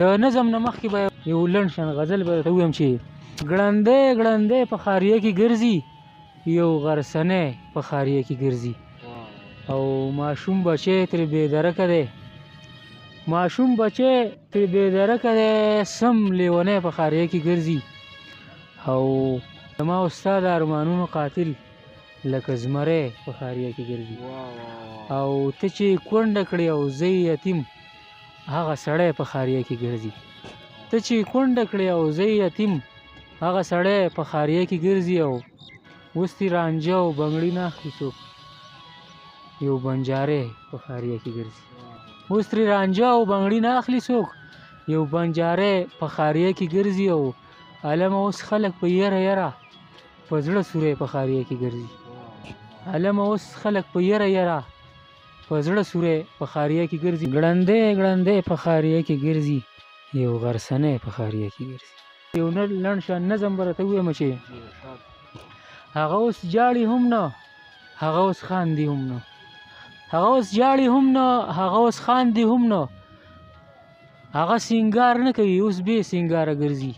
د نظم نه مخکې به یو لنډ شان غزل به درته ووایم چې ګړندی ګړندی په ښاریه کې ګرځي، یو غرڅنی په ښاریه کې ګرځي، او ماشوم بچی ترې بې درکه دی، ماشوم بچی ترې بې درکه دی، سم لیونی په ښاریه کې ګرځي، او زما او ستا د ارمانونو قاتل لکه زمری په ښاریه کې ګرځي، او ته چې کونډه کړې او زه یتیم، هغه سړی په ښاریه کې ګرځي. ته چې کونډه کړې او زه یتیم، هغه سړی په ښاریه کې ګرځي، او اوس ترې رانجه او بنګړي نه اخلي څوک، یو بنجاری په ښاریه کې ګرځي. اوس ترې رانجه او بنګړي نه اخلي څوک، یو بنجاری په ښاریه کې ګرځي، او عالمه اوس خلک په یره یره په زړه سوری په ښاریه کې ګرځي. عالمه اوس خلک په یره یره په زړه سوری په ښاریه کې ګرځي. ګړندی ګړندی په ښاریه کې ګرځي، یو غرڅنی په ښاریه کې ګرځي. یو لنډ شان نظم به راته ووایم چې هغه اوس جاړي هم نه، هغه اوس خاندي هم نه، هغه اوس جاړي هم نه، هغه اوس خاندي هم نه، هغه سینګار نه کوي اوس بې سینګاره ګرځي،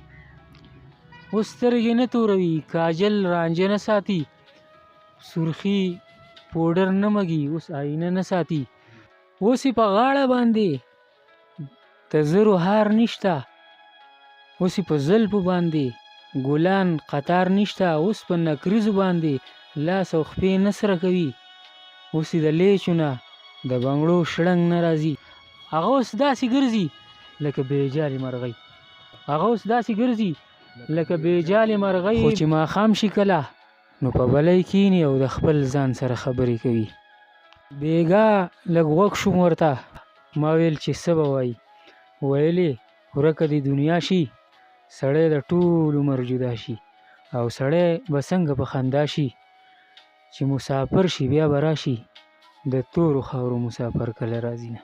اوس سترګې نه توروي، کاجل رانجه نه ساتي، سرخي پوډر نه مږي، اوس آینه نه ساتي، اوس یې په غاړه باندې د زرو هار نشته، اوس یې په زلفو باندې ګلان قطار نشته، اوس په نکریزو باندې لاس او خپې نه سره کوي، اوس یې د لیچو نه د بنګړو شړنګ نه راځي، هغه اوس داسې ګرځي لکه بې جالې مرغۍ، هغه اوس داسې ګرځي لکه بې جالې مرغۍ، خو چې ماښام شي کله نو په بلۍ کیني او د خپل ځان سره خبرې کوي. بیګا لږ غوږ شوم ورته، ما ویل چې څه به وایي، ویلې ورکه دې دنیا شي، سړی د ټول عمر جدا شي، او سړی به څنګه په خندا شي، چې مسافر شي بیا به راشي، د تورو خاورو مسافر کله راځي نه.